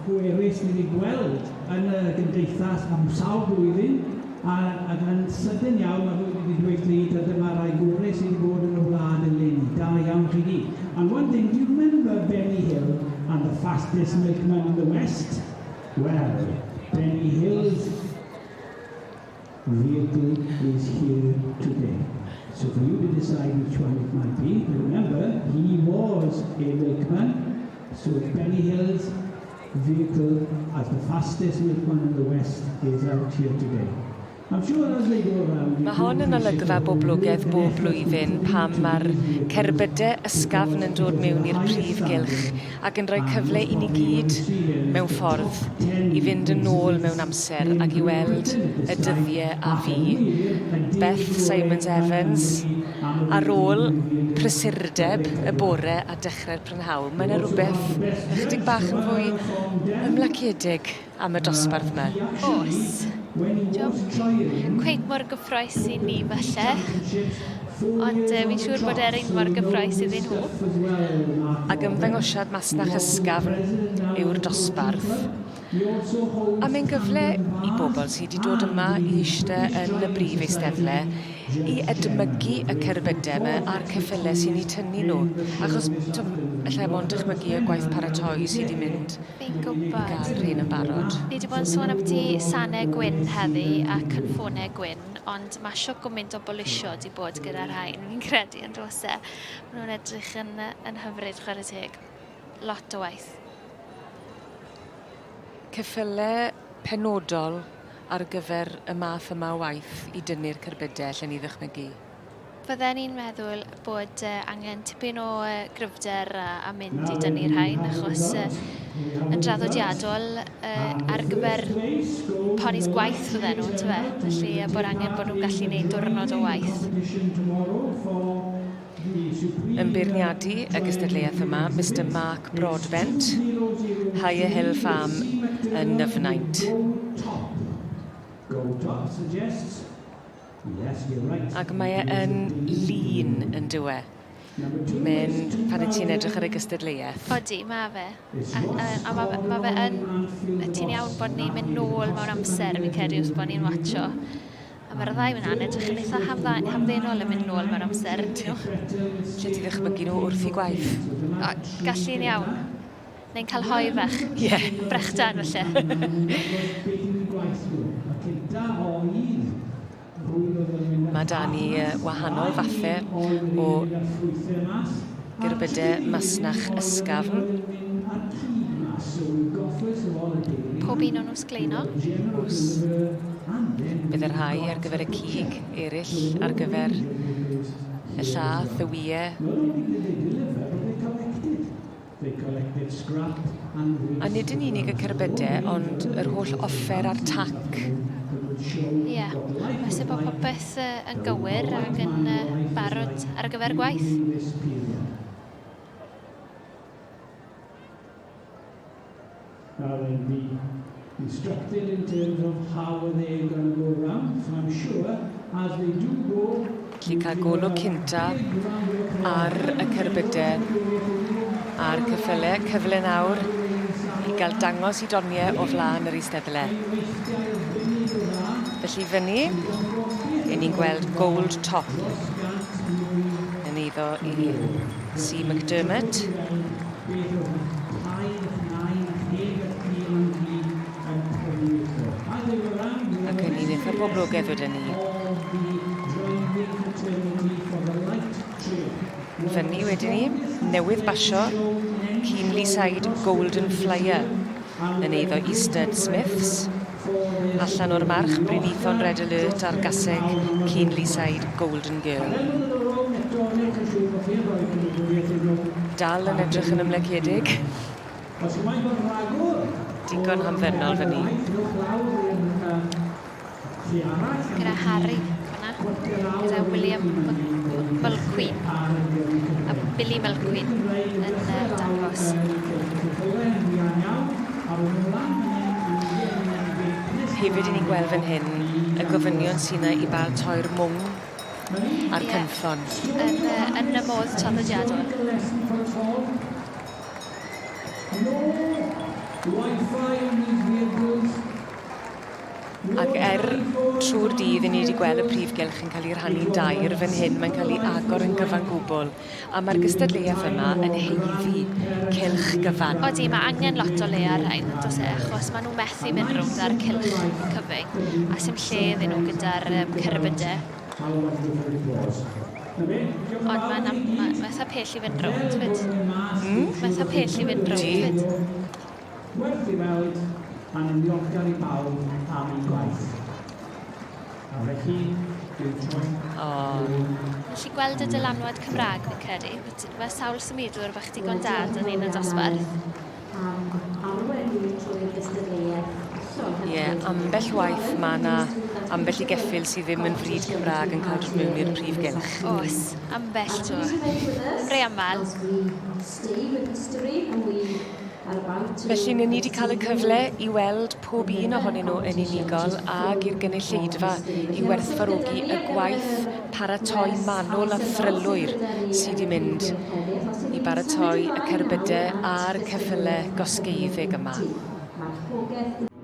pwerus ni wedi gweld yn y gymdeithas am sawl blwyddyn, a, ac yn sydyn iawn mae rhywun wedi dweud pryd a dyma rai gorau sydd wedi bod yn y wlad eleni. Da iawn chi gyd. And one thing, do you remember Benny Hill and the fastest milkman in the West? Well, Benny Hill's vehicle is here today. So for you to decide which one it might be, remember, he was a milkman, so Benny Hill's vehicle as the fastest milkman in the West is out here today. Mae hon yn olygfa boblogaidd bob blwyddyn pan mae'r cerbydau ysgafn yn dod mewn i'r prif gylch ac yn rhoi cyfle i ni gyd mewn ffordd i fynd yn ôl mewn amser ac i weld y dyddiau a fu. Beth Simons Evans, ar ôl prysurdeb y bore a dechrau'r prynhawn, mae yna rhywbeth ychydig bach yn fwy ymlaciedig am y dosbarth 'ma. Oes. Diolch. Cweit mor gyffroes i ni falle, ond uh, fi'n siŵr bod e'r un mor gyffroes iddyn nhw. Ac ymddangosiad masnach ysgafn yw'r dosbarth. A mae'n gyfle i bobl sydd wedi dod yma i eistedd yn y brif eisteddle i edmygu y cerbydau yma a'r ceffylau sy'n eu tynnu nhw. Achos, allai mond dychmygu y gwaith paratoi sydd wedi mynd Fi'n gwybod. Gael rhein yn barod. Ni wedi bod yn sôn ambiti sanau gwyn heddi a cynffonau gwyn, ond mae shwt gwmynt o bolisio wedi bod gyda rhain, fi'n credu, yn does e? Maen nhw'n edrych yn, yn hyfryd, chwarae teg. Lot o waith. Ceffyle penodol ar gyfer y math yma o waith i dynnu'r cerbydau, allen ni ddychmygu. Fydden i'n meddwl bod angen tipyn o gryfder a mynd i dynnu rhain achos yn draddodiadol ar gyfer ponis gwaith fydden nhw, tyfe? Felly bod angen bod nhw'n gallu gwneud diwrnod o waith. Yn beirniadu y gystadleuaeth yma, Mister Mark Broadbent, Higher Hill Farm yn Nyfnaint. Ac mae e yn lun yn dyw e? Mae'n, pan y ti'n edrych ar y gystadleuaeth. Odi, mae fe. A, a, a mae, fe, ma fe yn... Ti'n iawn bod ni'n mynd nôl mewn amser, fi'n credu, wrth bod ni'n watcho. A mae'r ddau yna'n edrych yn eitha hamddenol yn mynd nôl mewn amser, yn nhw. Lle ti ddychmygu nhw wrth i gwaith? O, gallu'n iawn. Neu'n cael hoe fach. Ie. Yeah. Brechdan, falle. Mae da ni wahanol fathau o gerbydau masnach ysgafn. Pob un o'n nhw'n sgleino. Oes. Bydd y rhai ar gyfer y cig, eraill ar gyfer y llath, y wyau. A nid yn unig y cerbydau, ond yr holl offer a'r tac. Ie, yeah. mae sut bod popeth yn gywir ac yn barod ar gyfer gwaith. Now then, be instructed in terms of how are they going to go round. So I'm sure as they do go Felly cael golwg cynta ar y cerbydau a'r ceffylau. Cyfle nawr i gael dangos i doniau o flaen yr eisteddle. Felly fyny, i ni'n gweld Gold Top yn eiddo i C McDermott. Ac yn un eitha poblogaidd wedyn ni. Fyny wedyn ni, newydd basio Keenlyside Golden Flyer yn eiddo Eastern Smiths. Allan o'r march Bryn Ithon Red Alert a'r gaseg Keenlyside Golden Girl. Dal yn edrych yn ymlaciedig. Digon hamddenol fyny. Gyda Harry fyna, gyda William Mulqueen a Billy Mulqueen yn dangos. Hefyd i ni'n gweld fan hyn y gofynion sy'n yna i baratoi'r mwng a'r yeah. cynffon. Yn, yn y modd traddodiadol. Wi-Fi on these vehicles. Ac er trwy'r dydd i ni wedi gweld y prif gylch yn cael ei rhannu'n dair, fan hyn mae'n cael ei agor yn gyfan gwbl. A mae'r gystadleuaeth yma yn haeddu cylch gyfan. Odi, mae angen lot o le ar rhain, does e, achos maen nhw methu mynd rownd ar cylch cyfyng, a sim lle iddyn nhw gyda'r um, cerbydau. Ond mae'n ma, ma eitha pell i fynd rownd fyd. Mae eitha pell i fynd rownd fyd. Werth i weld, a ni'n ddiolchgar i bawb am eu gwaith. A felly, dwi'n troi... O. Nes i gweld y dylanwad Cymraeg, fi'n credu. Mae sawl symudwr bach digon da dyn ni'n y dosbarth. Am arwain ni trwy'r gystadleuaeth hollol Ie, yeah, ambell waith mae yna ambell i geffyl sydd ddim yn fryd Cymraeg yn cael dod mewn i'r prif gylch. Oes, ambell tro. Rei aml. Felly, ni wedi cael y cyfle i weld pob un ohonyn nhw yn unigol ag i'r gynulleidfa i werthfawrogi y gwaith paratoi manwl a thrylwyr sydd wedi mynd i baratoi y cerbydau a'r ceffylau gosgeiddig yma. Marchogaeth.